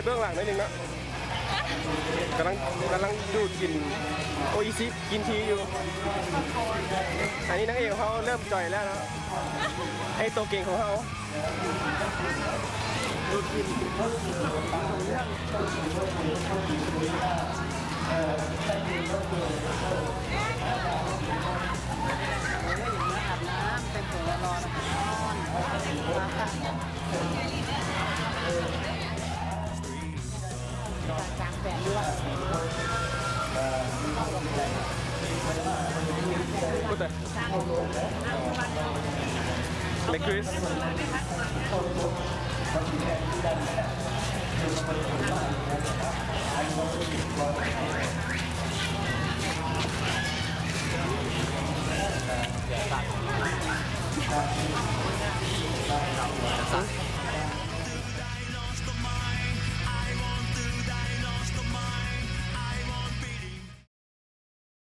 ເບື້ອງຫຼັງໜ້ອຍໜຶ່ງເນາະ ກຳລັງ ກຳລັງດູດກິນໂອອິຊິ ກິນທີຢູ່. ອັນນີ້ນາງເອກເຮົາເລີ່ມຈ່ອຍແລ້ວເນາະ ໄອ້ໂຕເກັ່ງຂອງເຮົາ.